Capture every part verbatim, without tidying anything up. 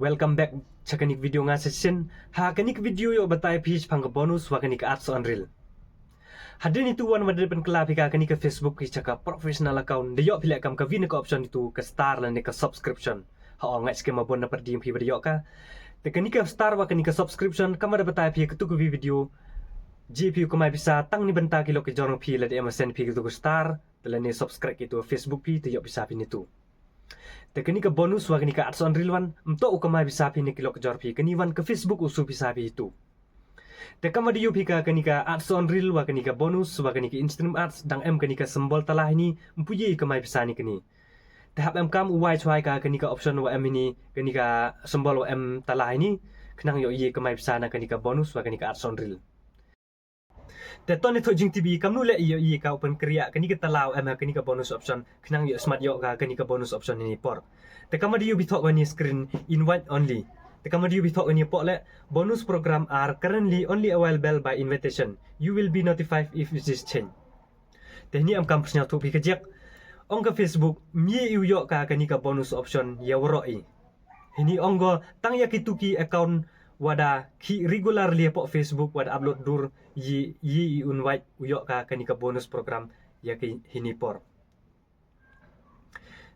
Welcome back sha kane ka video nga shisien. Ha kane ka video ïoh batai phi shaphang ka bonus wa kane ka ads on reel. Hadien itu wan wa da pynkylla phi ka kane ka Facebook ki sha ka professional account, da ïoh phi leh kam kawi na ka option itu, ka star lane ka subscription. Ha, ong, ngait skhem ba bun na pyrdi phi ba da ïoh ka. Te kane ka star wa kane ka subscription kam wa da batai phi katu kawi video. Jia phi u kamai pisa tang ni bynta ki lok ki jor phi lada em send phi katu ka star lane subscribe katu Facebook phi, te ïoh pisa phi nitu. Te kane ka bonus wa kane ka ads on reel wan, ym toh u kamai pisa phi ne ki lok ki jor phi, kane wan ka Facebook u shu pisa phi itu. Te kam wa da ïoh phi ka kane ka ads on reel wa kane ka bonus wa kane ka in-stream ads, dang em kane ka symbol tala hini, ym pu ïa kamai pisa ne kane. Te hap em kam u wai chwai ka kane ka option wa em hini, kane ka symbol wa em tala hini, khnang ïoh ïa kamai pisa na kane ka bonus wa kane ka ads on reel. Te to ne thoh jingtip hi, kamnu leh ïoh ïa ka u pynkhreh kane ka tala wa em ha kane ka bonus option, khnang ïoh smat ïoh ka kane ka bonus option hini por. Te kam wa da ïoh phi thoh kane screen invite only. Te kam wa da ïoh phi thoh kane pok leh, bonus program are currently only available by invitation. You will be notified if it is change. Te hini em kam sngewthuh phi ka jek. Ong ka Facebook, ym ïoh ka kane ka bonus option ïa waroh i. Hini ong ko tang ïa kitu ki account wa da khih regularly hapoh Facebook wa da upload dur, ïa, ïa i invite u ïoh ka kane ka bonus program ïa ki hini por.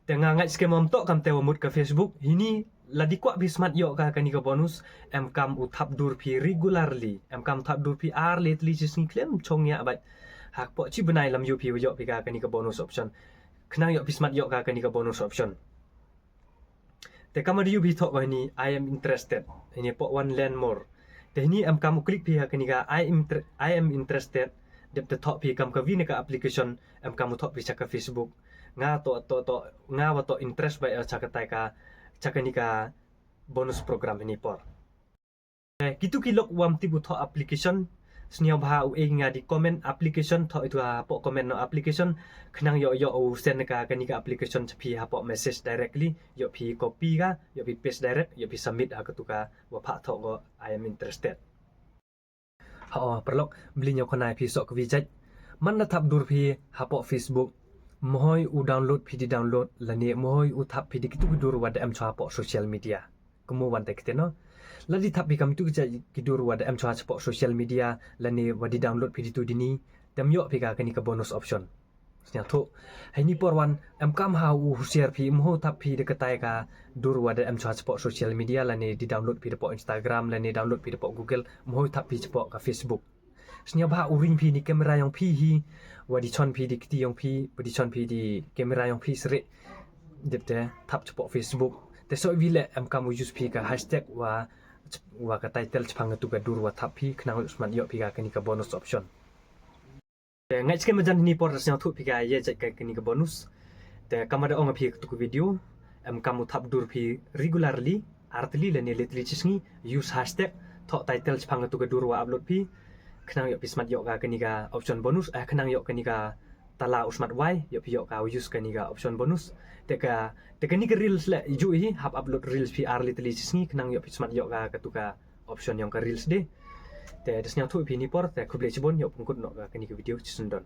Te nga ngait skhem ym toh kam te wa mut ka Facebook, hini lada kwah phi smat ïoh ka kane ka bonus, em kam u thap dur phi regularly, em kam thap dur phi ar le tylli shi sngi khlem chong ïa bad. Hapoh chi bnai lada ïoh phi wa ïoh phi ka kane ka bonus option, khnang ïoh phi smat ïoh ka kane ka bonus option. Te kam wa da ïoh phi thoh ko hini, I am interested. Hini pok wan learn more. Te hini em kam u click phi ha kane ka I am inter-, I am interested. Dep te thoh phi kam kawi na ka application, em kam u thoh phi sha ka Facebook. Nga toh, toh, toh, nga wa toh interest ba ïa sha katai ka, sha kane ka bonus program hini por. Eh, kitu ki lok wa ym tip u thoh application, sngewbha u ai nga da comment application, thoh itu hapoh comment noh application, khnang ïoh, ïoh u send ka kane ka application sha phi hapoh message directly, ïoh phi copy ka, ïoh phi paste direct, ïoh phi submit ha katu ka wa pha thoh ko I am interested. Ha, oh, paralok, bli ñiaw khana phi soh kawi jait. Man la thap dur phi hapoh Facebook, mohoi u download phi da download, lane mohoi u thap phi da kitu ki dur wa da em chwa hapoh social media. Kumno wan te kti no. Lada thap phi kam tu ki jait ki dur wa da em chwa hapoh social media, lane wa da download phi ditu dini, te ym ïoh phi ka kane ka bonus option. Sngewthuh. Hini por wan, em kam ha u husiar phi, mohoi thap phi da katai ka dur wa da em chwa hapoh social media, lane da download phi da hapoh Instagram, lane download phi da hapoh Google, mohoi thap phi hapoh ka Facebook. Sngewbha u ring phi ni camera yong phi hi, wa da chon phi da kti yong phi, wa da chon phi da camera yong phi sri. Dep te thap hapoh Facebook. Te soh wi leh em kam u use phi ka hashtag wa, wa ka title shaphang katu ka dur wa thap phi, khnang u smat ïoh phi ka kane ka bonus option. Te ngait skhem ba jan hini por da sngewthuh phi ka ïa jait ka kane ka bonus. Te kam wa da ong phi katu ka video, em kam u thap dur phi regularly, ar tylli lane le tylli shi sngi, use hashtag, thoh title shaphang katu ka dur wa upload phi, khnang ïoh phi smat ïoh ka kane ka option bonus, eh, khnang ïoh kane ka tala u smat wai, ïoh phi ïoh ka u use kane ka option bonus. Te ka, te kane ka reels leh ju hi, hap upload reels phi ar le tylli shi sngi, khnang ïoh phi smat ïoh ka katu ka option yong ka reels de. Te da sngewthuh phi ni por, te khublei chibun, ïoh pynkut noh ka kane ka video, chisien don.